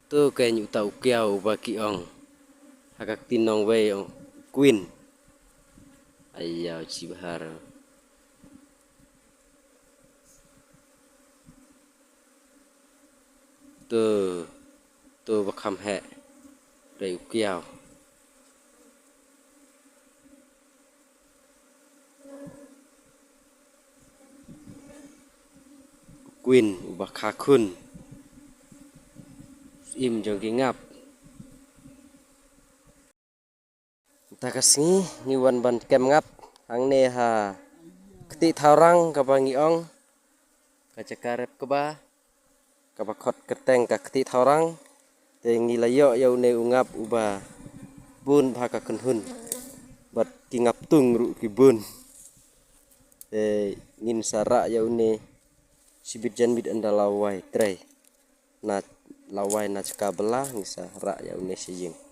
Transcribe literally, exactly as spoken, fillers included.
To keiñ uta u kiaw uba ki ong ha ka ktien nongwei ong queen. Aiya, u chibhar. To, to ba kham heh. Dei u kiaw. Queen uba kha khun. Im jong ki ngap. Ta ka sngi ngi wan ban kem ngap hangne ha kti thawrang kaba ngi ong ka jaka rep kaba kaba khot kyrteng ka kti thawrang. Te ngi la ïoh ïa une u ngap uba bun bha ka kynhun bad ki ngap tung ruh ki bun. Te ngin sa rah ïa une shibit janmiet ynda la wai trei na la wai na jaka bylla ngi sa rah ïa une sha ïing.